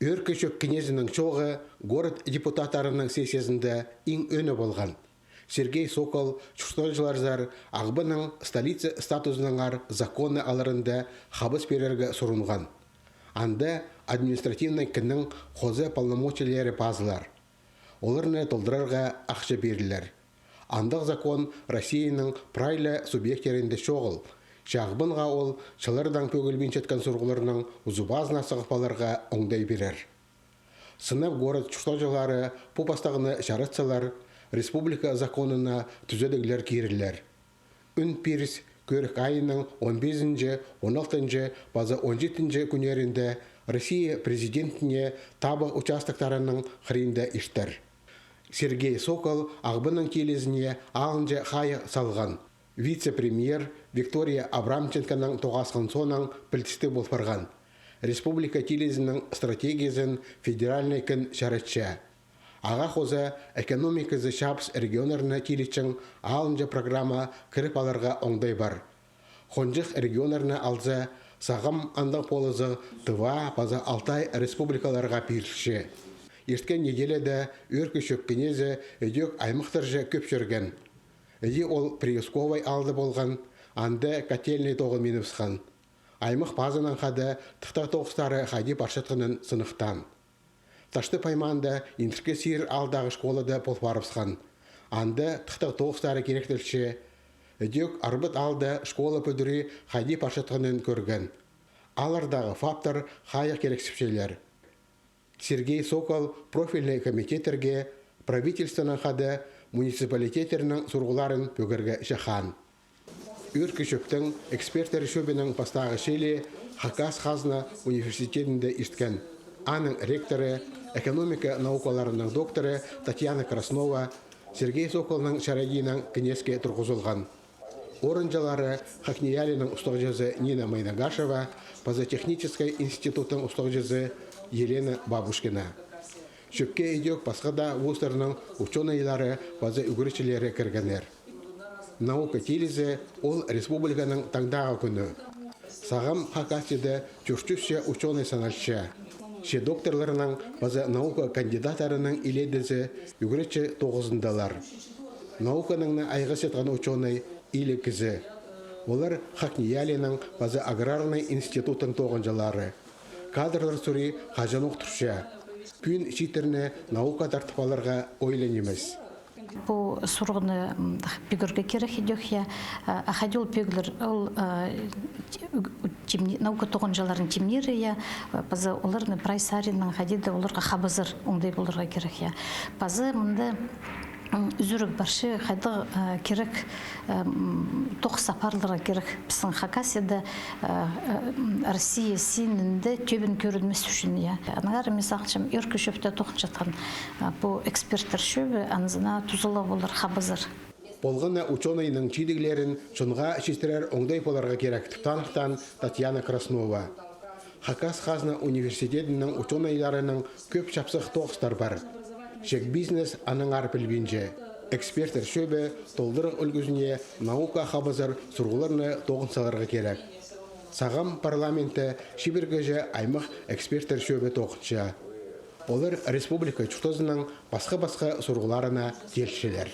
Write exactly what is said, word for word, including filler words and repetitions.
Ӧӧркі Чӧп кнезінің чооғы город депутаттарының сессиязында иң ӧӧні полған. Сергей Сокол чуртағҷыларзар Ағбанның столица статузынаңар законны аларында хабыс пирерге сурынған. Анда административнай кіннің хоза полномочиелері пазылар. Оларны толдырарға ахча пирілер. Андағ закон Россияның прай ла субъекттерінде чоғыл. Че Ағбанға ол чыллардаң пӧгілбинчеткен сурығларның узубазына сығып аларға оңдай пирер. Сынап город чуртағҷылары пу пастағны чаратсалар, республика законына тӱзедіглер кирілер. Ӱн пиріс кӧрік айының он пизінҷі, он алтынҷы паза он читінҷі кӱннерінде Россия президентіне табығ участоктарының хыринда иртер. Сергей Сокол Ағбанның тилізіне алынҷа хайығ салған. Вице-премьер Виктория Абрамченконаң тоғасхан соонаң пілдістіг пол парған. Республика тилізінің стратегиязын федеральнай кін чаратча. Ағаа хоза экономиказы чабыс регионнарны тилітчең алынҷа программа кіріп аларға оңдай пар. Хонҷых регионнарны алза, сағам андағ полызығ Тыва паза Алтай республикаларға пирілче. Ирткен неделяда Ӧӧркі Чӧп кнезі ідӧк аймахтарҷа кӧп чӧрген. Іди ол Приисковай аалда полған, анда котельнай тоғын минібіскен. Аймах пазынаң хада тыхтағ тоғыстары хайди парчатханын сыныхтаан. Таштып аймаанда Индіркі Сир аалдағы школада пол парыбысхан. Анда тыхтағ тоғыстары киректелче. Ідӧк Арбат аалда школа пӱдірии хайди парчатханын кӧрген. Ааллардағы ФАП-тар хайығ кирексіпчелер. Сергей Сокол профильнай комитеттерге, правительствонаң хада муниципалитеттернің сурығларын пӧгерге чахаан. Ӧӧркі Чӧптің эксперттер чӧбінің пастағы чилі Хакас хазна университедінде ирткен. Аның ректоры, экономика наукаларының докторы Татьяна Краснова Сергей Соколның чарадиинаң кнезке турғызылған. Орынҷылары ХакНИИЯЛИ-ның устағҷызы Нина Майнагашева паза техническай институттың устағҷызы Елена Бабушкина. Чӧпке ідӧк пасха даа вузтарның учёныйлары паза ӱгретчілері кіргеннер. Наука тилізі — ол республиканың таңдағы кӱні. Сағам Хакасияда тӧрт чӱсче учёный саналча. Че докторларның паза наука кандидаттарының илеедезі ӱгретчі тоғызындалар. Науканаң на айғасчатхан учёный илиг кізі. Олар ХакНИИЯЛИ-ның паза аграрнай институттың тоғынҷылары. Кадрлар сурии хаҷанох турча. Пӱӱн чииттерні наука тартып аларға ойлаң нимес. Пу сурығны, м, пӧгерге кирек ідӧк, я. А, а хайди ол пӧгілер, ол, а, ти-, ӱг-, тимни-, наука тоғынҷыларын тимнирге, я, а, паза оларны прай саринаң хайди даа оларға хабазар оңдай поларға кирек, я. Паза мында, м, ӱзӱріг парча, хайдағ, а, кирек, а, м, тоғыс апарыларға кирек пістің Хакасияда, а, а, м, Россия синінде тӧбін кӧрінмес ӱчӱн, я. Аннаңар мин сағынчам, Ӧӧркі Чӧпте тоғынчатхан, а, пу эксперттер чӧбі анзына тузалығ полар, хабазар. Полған на учёныйның чидіглерін чонға читірер оңдай поларға кирек, тіп таныхтаан Татьяна Краснова. Хакас хазна университедінің учёныйларының кӧп чапсых тоғыстар пар. Чек бизнес аннаңар пілбинче. Эксперттер чӧбі толдырығ ӱлгӱзіне наука хабазар сурығларны тоғын саларға кирек. Сағам парламентте чибіргіҷе аймах эксперттер чӧбі тоғынча. Олар республика чуртазының пасха-пасха сурығларына теелчелер.